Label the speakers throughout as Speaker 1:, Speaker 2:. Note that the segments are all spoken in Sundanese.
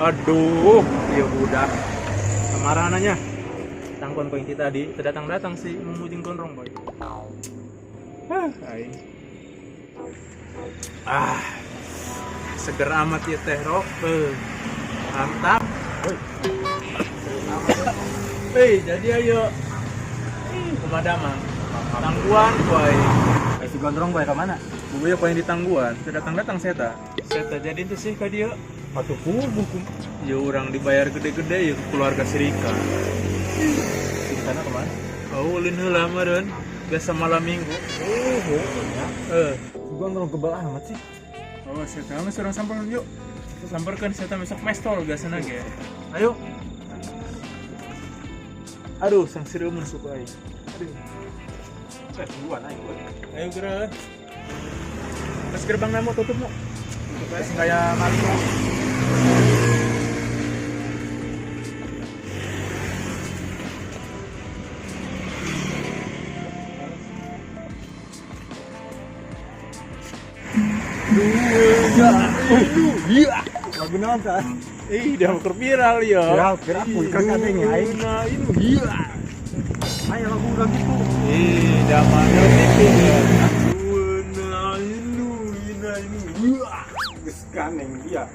Speaker 1: Aduh, ieu budak. Kemarananya. Tangkon poin ti tadi, teu datang-datang si Mumu jeung Gondrong Boy. Hah, aing. Ah. Seger amat ieu teh rok. Beuh. Mantap. Hei, jadi ayo. Ih, kumaha Mang? Tangguan boy.
Speaker 2: Eh, si Gondrong Boy kemana?
Speaker 1: Bubu ya poin di tangguan, teu datang-datang saya tak. Saya tak jadi itu sih ka dieu.
Speaker 2: Atuh kubu
Speaker 1: Ya orang dibayar gede-gede ya ke keluarga Sirika.
Speaker 2: Di sana kemana?
Speaker 1: Oh, ulin heula meureun. Biasa malam minggu.
Speaker 2: Oh, ya.
Speaker 1: Eh,
Speaker 2: Si Gondrong kebal amat sih.
Speaker 1: oh saya tahu geus urang sampeurkeun yuk. Sampeurkeun saya besok mestol biasana ge. Ayo. Aduh, sang sireumeun suku aing. Aduh.
Speaker 2: Eh, duluan aing boy.
Speaker 1: Ayo geura. Terus gerbang mau tutup mau.
Speaker 2: Tutup aja kayak maling.
Speaker 1: Iya.
Speaker 2: Lagu naon tah?
Speaker 1: Ih, dia mau viral ya.
Speaker 2: Viral, viral, aku ikan katanya, aing.
Speaker 1: Nah, ini gila.
Speaker 2: Ayo lagu udah gitu.
Speaker 1: Ih, zaman TV ya. Nah, ini, ini, ini.
Speaker 2: Geus ganeng dia.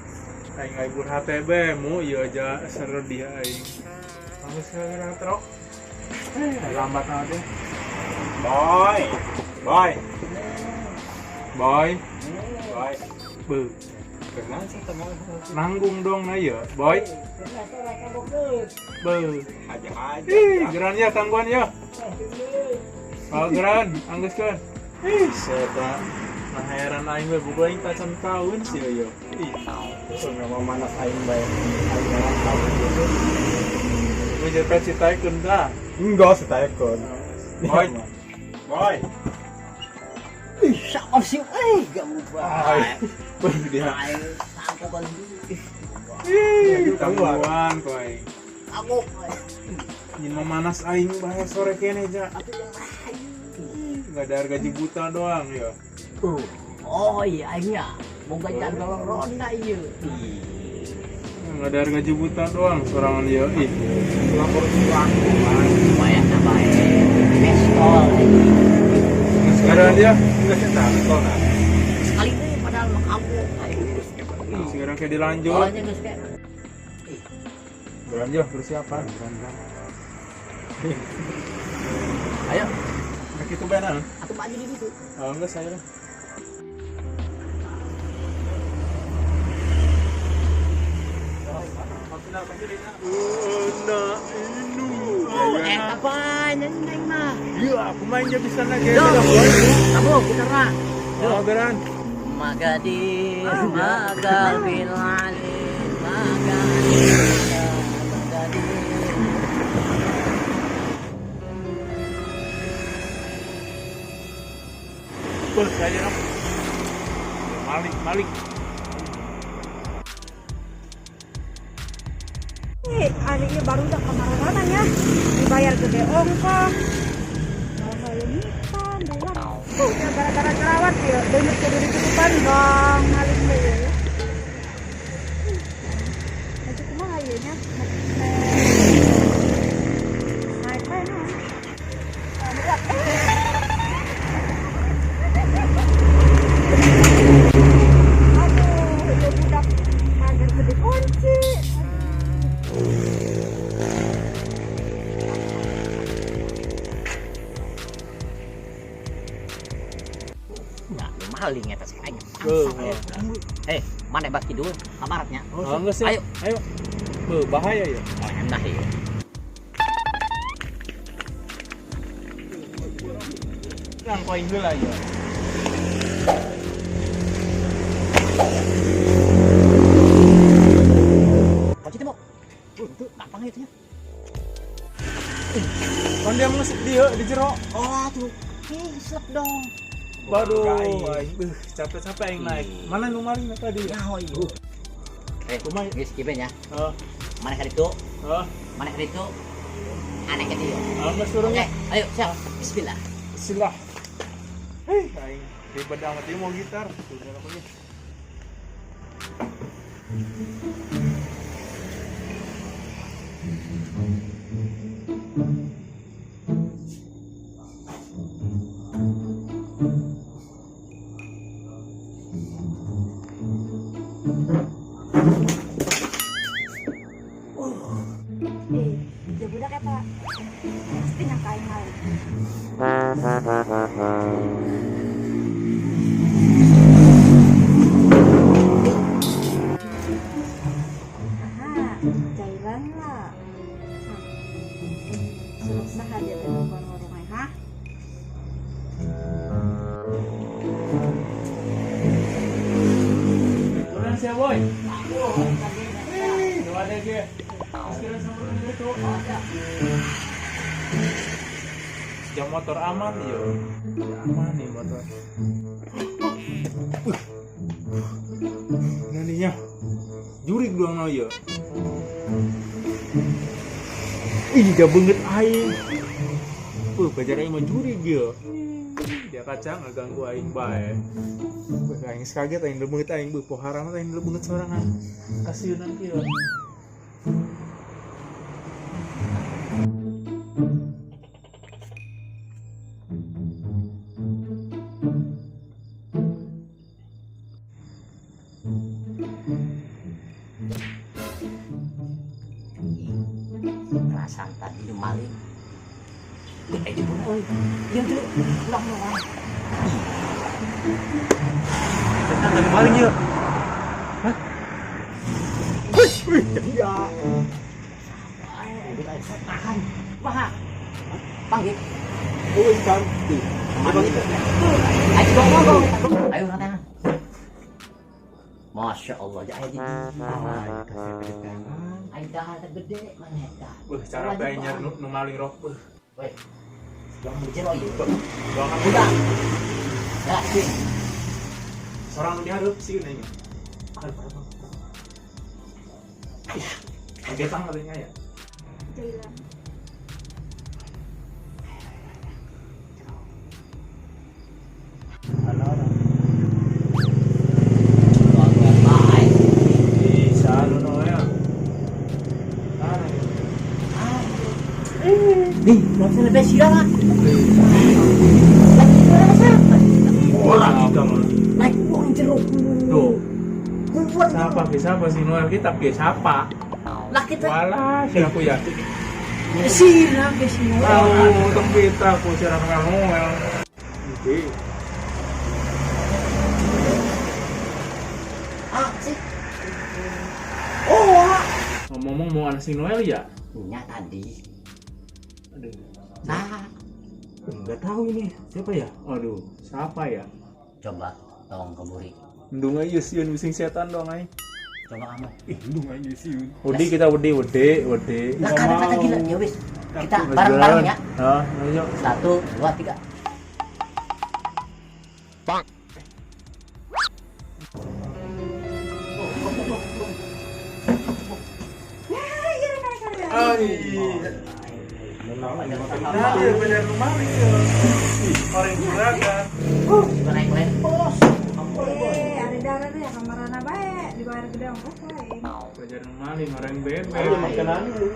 Speaker 1: Aing ngahibur HTB mu ieu aja seru dia aing. Kamu sekarang truk. Eh, lambat aja.
Speaker 2: Boy. Boy.
Speaker 1: Boy,
Speaker 2: Boy.
Speaker 1: be,
Speaker 2: Kenal sih tengah.
Speaker 1: nanggung dong na ya, boy. Be.
Speaker 2: Aja aja.
Speaker 1: Ih, geran ya tangguan ya. Oh, geran, anggeuskeun. Ih, seta. Nah, heran aing we buku aing tacan tahun sih yo. Ih,
Speaker 2: Nggak mau manas aing bae. Aing malah tahu gitu.
Speaker 1: gue jadi si Tycoon dah.
Speaker 2: Enggak, si Tycoon.
Speaker 1: Boy.
Speaker 2: Boy.
Speaker 3: Ih, siapa sih? Eh, gak mau
Speaker 1: Ay,
Speaker 3: baik.
Speaker 1: dia.
Speaker 3: Aing tangkuban. Ih,
Speaker 1: Ih, tangguan kok aing.
Speaker 3: kabok.
Speaker 1: Nyin memanas aing bae sore kene ja.
Speaker 3: Atuh yang lain.
Speaker 1: Enggak ada gaji buta doang ya.
Speaker 3: Oh iya, aing ya. Boga jadwal ronda ieu. Ih,
Speaker 1: Enggak ada gaji buta doang sorangan dia. Ih,
Speaker 2: Lapor uang.
Speaker 3: lumayan na bae. Pestol.
Speaker 1: sekarang dia
Speaker 2: Enggak sih tahu kok nah.
Speaker 3: Sekali deh padahal mah kabok aing.
Speaker 1: sekarang kayak dilanjut.
Speaker 3: Oh, nya geus kayak. Ih,
Speaker 1: Berlanjut persiapan.
Speaker 3: ayo,
Speaker 1: Nah, gitu benar.
Speaker 3: atuh maju di situ.
Speaker 1: Oh, enggak saya lah.
Speaker 3: Oh, eta bae nyanyi aing mah.
Speaker 1: Iya, aku main dia bisa lagi.
Speaker 3: Yo. Kamu putar
Speaker 1: Oh, geran.
Speaker 3: Magadir, magal bilali, magadir, magadir.
Speaker 1: Betul saya dong. Malik, Malik.
Speaker 4: Ih, hari ini baru udah kemana-mana ya, dibayar gede ongkos, malah limitan, bilang, ya gara-gara jerawat ya, banyak kudu ditutupan bang, maling deh ya. Nanti kumaha ieu nya? Naik bae naon? Aduh, itu budak pagar gede kunci.
Speaker 3: Nah, lu maling eta sih aing.
Speaker 1: Beuh.
Speaker 3: Eh, mana bak kidul? Ka baratnya.
Speaker 1: Oh, enggak sih.
Speaker 3: Ayo.
Speaker 1: Ayo. Beuh, bahaya ya.
Speaker 3: Oh, endah ieu.
Speaker 1: Nang koin heula ya.
Speaker 3: Kunci teh, Mo. Itu gampang itu nya.
Speaker 1: Kan dia masuk dia di jero.
Speaker 3: Oh, tuh. Ih, selep dong.
Speaker 1: Waduh, aing beuh, capek-capek aing naik. Mana nu maling tadi ya?
Speaker 3: Nah, ieu. Eh,
Speaker 1: Kumaha?
Speaker 3: geus kieu nya.
Speaker 1: Heeh.
Speaker 3: Mana ka ditu?
Speaker 1: Heeh.
Speaker 3: Mana ka ditu? Aneh ka dieu.
Speaker 1: Ah, geus turun
Speaker 3: Oke,
Speaker 1: ya.
Speaker 3: ayo siap. Bismillah.
Speaker 1: Bismillah. Hei, aing ribet amat ieu mau gitar. Tuh, aku nih.
Speaker 4: Eh, dia budak eta. Pasti nyangka aing maling. Aha, jailan lah. Suruh saha dia teh nungguan warung aing, hah?
Speaker 1: Kurang siapa, boy? Ih, nu ada ge. Sekira sama itu. Jam motor aman yo. Ya, aman nih motor. Naninya. Jurik doang no yo. Ih, dia banget aing. Pacar aing mah jurik yo. Dia kacang ngaganggu aing bae. Beuh, aing kaget aing lebeut aing beuh poharan aing lebeut sorangan. Kasieunan kieu.
Speaker 3: Perasaan tadi nu maling. Gede juga euy. Ieu teh ulah nu.
Speaker 1: Setan tadi maling yuk.
Speaker 2: Iya.
Speaker 3: Tahan. Wah. Panggil.
Speaker 2: Oh, ikan.
Speaker 3: Ayo ngomong. Ayo tangan. Masya Allah, ya ayo
Speaker 2: Ah, kasih tangan.
Speaker 3: Ayo dah gede mana dah.
Speaker 1: Beuh, cara teh nyar nu maling rok beuh.
Speaker 3: Weh. Yang jero ieu.
Speaker 1: Doakan
Speaker 3: Budak. Ya, sih.
Speaker 1: Sorang nu dihareup sieun aing. Betang katanya ya.
Speaker 4: Jailan.
Speaker 1: Bisa nu ya. Ah,
Speaker 3: Nih, nggak lebih sirah lah.
Speaker 1: orang kita mah.
Speaker 3: Naik uang jeruk.
Speaker 1: Tuh,
Speaker 3: Kuat.
Speaker 1: siapa ke siapa sih Noel kita ke siapa?
Speaker 3: Lah kita
Speaker 1: Walah, si aku ya.
Speaker 3: sirah ke sini.
Speaker 1: Tahu tempit aku si kenal Noel. Oke.
Speaker 3: Ah, sih. Oh,
Speaker 1: Ngomong-ngomong mau anak si Noel ya?
Speaker 3: nya tadi.
Speaker 1: Aduh.
Speaker 3: Nah,
Speaker 1: Enggak tahu ini siapa ya? Aduh, siapa ya?
Speaker 3: coba tolong keburi.
Speaker 1: Endung aja sieun bising setan dong aing.
Speaker 3: Coba kamu.
Speaker 2: Ih, lu aja sih.
Speaker 1: Udi kita Udi Udi Udi.
Speaker 3: Lah kada kata gila, ya wis. Kita bareng-bareng ya.
Speaker 1: Hah, ayo.
Speaker 3: 1, 2, 3.
Speaker 1: Ai. Nah, dia benar rumah ya. Orang juragan.
Speaker 3: Gimana yang lain? Bos.
Speaker 4: Eh, ada darah ya kamarana bae dibayar gede ongkos lain.
Speaker 1: Belajar maling orang bebek.
Speaker 2: Ayo makanan dulu.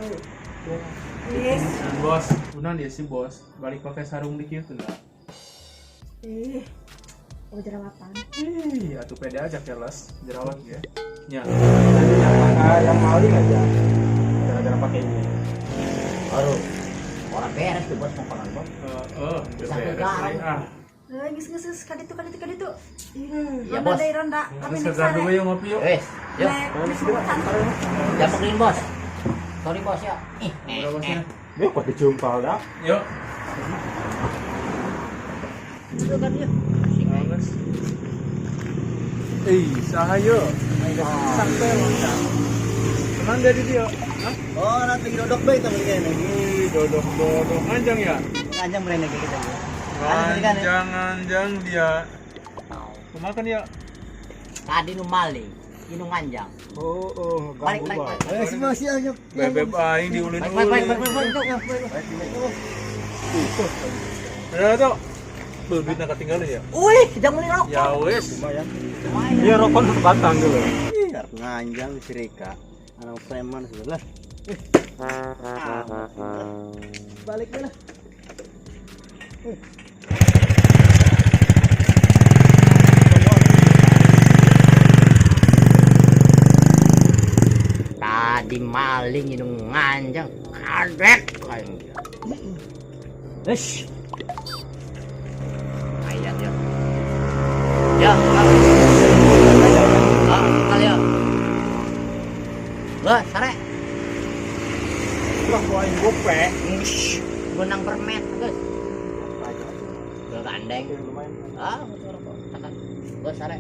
Speaker 4: Yes.
Speaker 1: Dan bos, udah dia sih bos, balik pakai sarung dikit tuh enggak?
Speaker 4: Ih. Oh, jerawatan.
Speaker 1: Ih, atuh pede aja careless, jerawat ya. Ya.
Speaker 2: Tadi yang maling aja. Gara-gara pakai ini.
Speaker 3: Baru. Orang beres tuh bos mau bos.
Speaker 1: Heeh, udah
Speaker 3: Sampai
Speaker 1: beres
Speaker 3: garam.
Speaker 1: nih, ah.
Speaker 4: Eh, geus geus geus kaditu kaditu kaditu. Ih,
Speaker 3: Ya,
Speaker 4: ronda
Speaker 3: bos.
Speaker 4: deui ronda. Kami
Speaker 1: Terus
Speaker 4: nek
Speaker 1: ke gardu
Speaker 4: sare.
Speaker 1: yuk ngopi yuk.
Speaker 3: Wes, yuk.
Speaker 4: Nek nek
Speaker 3: Jangan pegelin bos. Sorry bos ya. Ih,
Speaker 1: Berapa bosnya?
Speaker 2: Ini kok dijumpal dah.
Speaker 1: Yuk.
Speaker 3: Itu kan yuk.
Speaker 1: Bagus. Ih, saha yuk. Santai loncat. Tenang dari dia. Hah?
Speaker 5: Oh, nanti lagi dodok bae temen kayaknya lagi.
Speaker 1: Ih, dodok-dodok nganjang ya?
Speaker 5: Nganjang mereka kita.
Speaker 1: Nganjang, nganjang dia. Kumakan ya?
Speaker 3: Tadi nu maling, ini nu nganjang.
Speaker 2: Oh, oh,
Speaker 3: Balik,
Speaker 2: ganggu
Speaker 3: balik,
Speaker 2: bae.
Speaker 3: balik.
Speaker 5: Eh, sih masih aja.
Speaker 1: Bebek aing diulin-ulin.
Speaker 3: Balik, balik, balik, balik, balik, balik.
Speaker 1: Udah tuh. Tuh, duitnya ketinggalan ya?
Speaker 3: Wih, jangan beli rokok.
Speaker 1: Ya wes.
Speaker 2: Lumayan.
Speaker 3: Lumayan.
Speaker 2: Iya, rokok satu batang gitu.
Speaker 5: Nganjang si Rika. Anak preman sebelah. Ah, balik na lah.
Speaker 3: Tadi maling hidung nganjang kadek aing. Eish. Ayat ya. Ya, ah, kali ya. Wah, sare.
Speaker 1: Lah ku aing gope.
Speaker 3: Ish, benang permen, guys. Gak gandeng.
Speaker 2: Lumayan.
Speaker 3: Ah, rokok. Wah, sare.